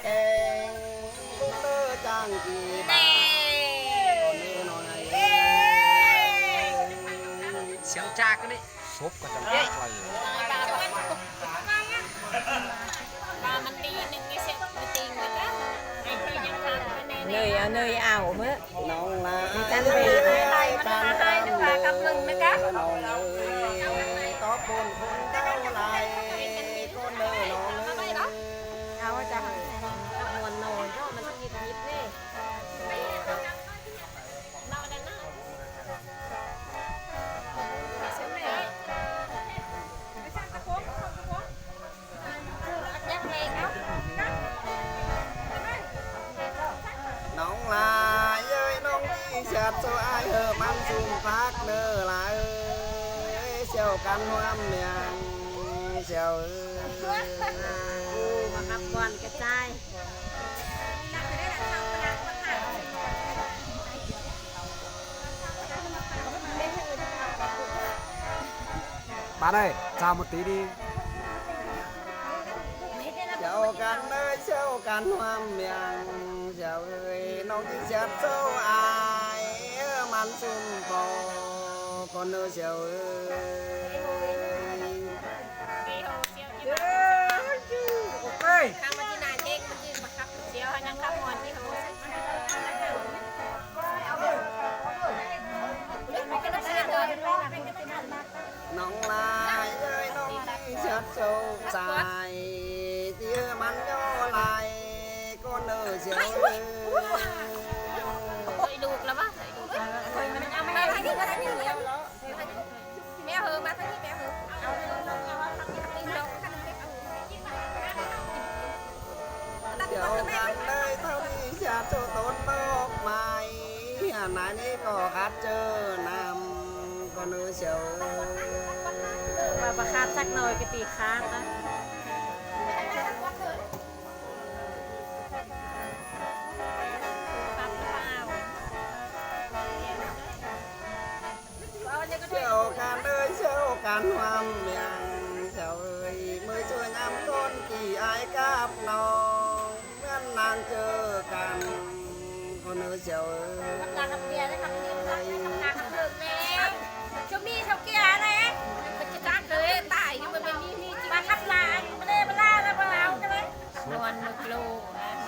ແກງເດີຈ້າງກີບາດ ເດີນ້ອງເອີຍ ສຽງຈາກນີ້ ສົບກໍຈະໄປ ວ່າມັນຕີໜຶ່ງນີ້ເສຍ ຕີໜຶ່ງກໍ ເນີຍເອົາ ເນີຍເອົາເມີ້ ນ້ອງຫຼ້າ ມີທັນໄປ ເອີຍ ຕອບບຸນຄຸນເຈົ້າຫຼາຍ ຄົນເດີນ້ອງເອີຍ ເອົາຈາກມ່ວນນ້ອຍເນາະ ມັນຫຍິບໆເດ້. ນ້ອງຫຼ້າເອີຍ ນ້ອງຊິແຊດໂຊອ້າຍເອີ ມັນຊຸມຄັກເດີຫຼ້າເອີຍ ສ່ຽວກັນຮ່ວມແມ່ງ ສ່ຽວເອີຍ ມາຮັບກ່ອນກະຈາຍ. ບາດເອີຍ ຊາວມົນຕີດີ ເຈົ້າກັນເອີຍ ເຈົ້າກັນຮ່ວມແມ່ງ ເຈົ້າເອີຍ ນ້ອງຈິງແຊບໂຊອ້າຍ ມັນຊຸມພໍກ່ອນເດີ ເຈົ້າເອີຍ. ເອີຍ ໂອເຄ ຂ້າມາທີ່ໜ້າເຈັກ ມັນຈຶ່ງບັງຄັບ ດຽວຫາຍັງຄຳມ່ວນທີ່ເຮົາ ນ້ອງຫຼ້າເອີຍ ນ້ອງມີເຊືອດໂຊກສາຍ ທີ່ເອີມັນຍໍໄຫຼກ່ອນເດີ ເຊືອດເອີຍ ເອີຍ ລູກລະວະ ເອີຍ ລູກລະວະ ເອີຍ ມັນເອົາມາ ມາທາງນີ້ ມາທາງນີ້ ແມວເຮີ ມາທາງນີ້ແມວເຮີ ເອົາ ເອົາ ເອົາ ເອົາ ເອົາ ດຽວກັນເລີຍ ເທົ່າທີ່ຈະໂຕຕົນດອກໄມ້ ອັນນັ້ນນີ້ກໍຄັດເຈີນຳກໍເນີເຊວ ວ່າບໍ່ຄັດຈັກໜ້ອຍກໍຕີຄັດນະ. ເຊວກັນເອີຍ ເຊວກັນຫວາມຫຍັງ ເຊວເອີຍ ມື້ຊົ່ວຍາມກ່ອນທີ່ອ້າຍກັບນ້ອງ ເໝືອນນາງເຈີກັນ ຄົນເອີຍ ເຊວເອີຍ ກັບຕາກັບເມຍ ກັບຕາກັບເລີກແລ້ວ ເຊວມີ ເຊວເກຍແລ້ວ ມັນຈະຈັກເລີຍ ຕາຍຢູ່ ມັນມີ ມີຈິງ ມາກັບຫຼານ ບໍ່ໄດ້ ບໍ່ລາ ແລ້ວບໍ່ເອົາ ຈັກເລີຍ ມ່ວນເບິດໂລກ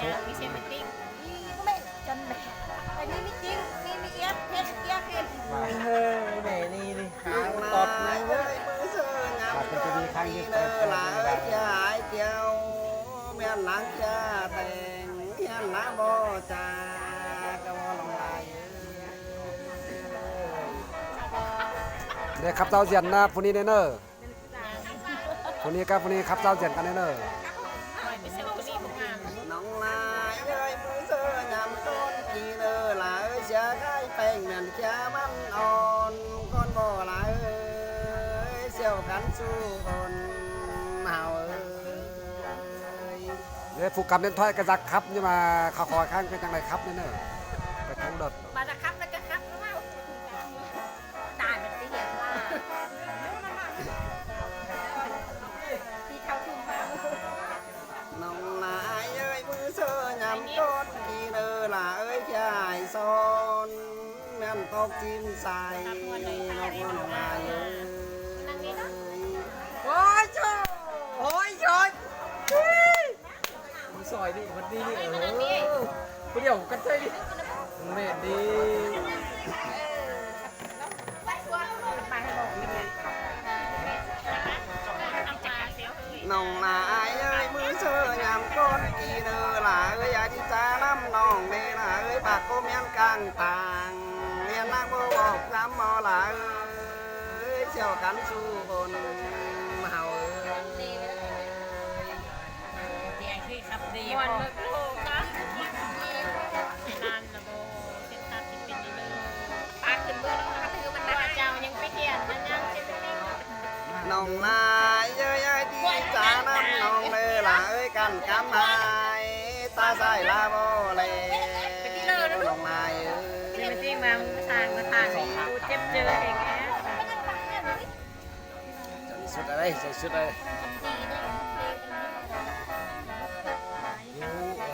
ຍາມມີເຊວມີຕິງ ນີ້ບໍ່ແມ່ນຈັນແບບ ອັນນີ້ມີຈິງ ມີ ມີອຽກ ເຮັດອຽກເຮັດ ເອີ ແມ່ນີ້ນີ້ ຫາຕອດໃນເວີ້ຍ ບາດມັນຈະມີຄັ້ງທີ່ໄປ ຫຼາຍຈາຍກ່ຽວ ແມ່ນນາງຈາແຕ່ງ ຮຽນນາບໍ່ຈາ ກະບໍ່ລອງຫຼາຍ ເອີ ໄດ້ຂັບເຈົ້າສຽນນາຜູ້ນີ້ແນ່ເນີ. ຜູ້ນີ້ກັບຜູ້ນີ້ຂັບເຈົ້າສຽນກັນແນ່ເນີ ນ້ອງຫຼ້າເອີຍ ມື້ເຊີຍາມຕອນກີເດີ ຫຼ້າເອີຍ ເຊຍກາຍແປ້ງແມ່ນເຄຍມັນອ່ອນ ກ່ອນບໍ່ຫຼ້າເອີຍ ເຊວກັນສູ່ຄົນເຮົາເອີຍ ເອີ ຜູ້ກຳເລັນຖອຍກະຈັກຂັບ ຢ່າມາເຂົ້າຄອຍຂ້າງ ເປັນຈັ່ງໃດຂັບແນ່ເນີ ໄປທາງລົດ ມາຈະຂັບ ແລ້ວກະຂັບ ຕາຍມັນຊິເຮັດວ່າ ທີ່ເທົ່າທຸ່ມມາ ນ້ອງຫຼ້າເອີຍ ມື້ເຊີຍາມຕອນກີເດີ ຫຼ້າເອີຍ ຈາຍສອນ ແມ່ນຕົກຈິ້ມໃສ່ ນ້ອງຫຼ້າເອີຍ ໂອ້ຍໂຈ ໂອ້ຍໂຈ ມາຊອຍນີ້ ມັນນີ້ ເອີ ຜູ້ດຽວກັນໃສ່ນີ້ ແມ່ນດີ ນ້ອງຫຼ້າເອີຍ ມື້ເຊີຍາມກ່ອນກີເດີ ຫຼ້າເອີຍ ອາທິສານຳນ້ອງແດ່ ຫຼ້າເອີຍ ປາກກໍແມ່ນກາງຕາງ ຮຽນນາບໍ່ບອກນຳ ເອົາຫຼ້າເອີຍ ຊ່ຽວກັນສູ່ຄົນເຮົາເອີຍ. ມ່ວນເບິດໂລກນະ ນານລະບໍ່ ເສັ້ນທາງຊິເປັນນີ້ເດີ ປາກຂຶ້ນເບີເນາະ ເຂົາຖືມັນນະ ເຈົ້າຍັງໄປຮຽນ ມັນຍັງຊິໄປຕິງ ນ້ອງຫຼ້າເອີຍ ດີຈານຳນ້ອງເດີ ຫຼ້າເອີຍ ກັນກຳຫາຍ ຕາຊ້າຍລາບໍ່ແລ ນ້ອງຫຼ້າເອີຍ ຊິໄປຕິງມາ ຜູ້ຊ່າງມາຖາມນີ້ ເຈັບເຈີເອງແອ ໃຈສຸດເລີຍ ໃຈສຸດເລີຍ ໂອ້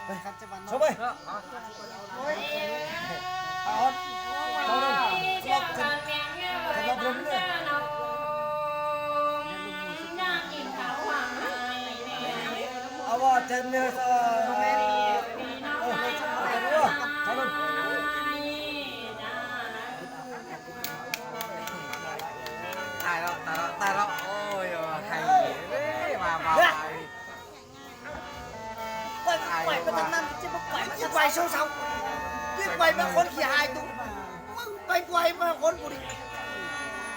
ໄປ ເຂົ້າໄປ ເອົາ ເອົາ ເອົາ ເອົາ ເອົາວ່າເຈັບເນີ ເອີ ເອີ ເອີ ເອົາ ເອົາ ເອົາ ຕາຍແລ້ວ ຕາຍແລ້ວ ຕາຍແລ້ວ ໂອ້ຍ ໄທເອີຍ ມາ ມາ ມາ ຂ້ອຍ ຂ້ອຍໄປທາງນັ້ນ ຈະມາໄກວມາ ໄກວເຊົາໆ ໄກວມາຄົນຂີ້ຮ້າຍຕຸ ມຶງໄປໄກວມາຄົນຜູ້ນີ້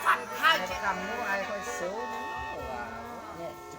ຝັນຮ້າຍ ກຳໜູອ້າຍຂ້ອຍເຊີຍນີ້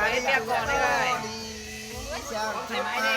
ໄປເຮັດວຽກກ່ອນເດີ້.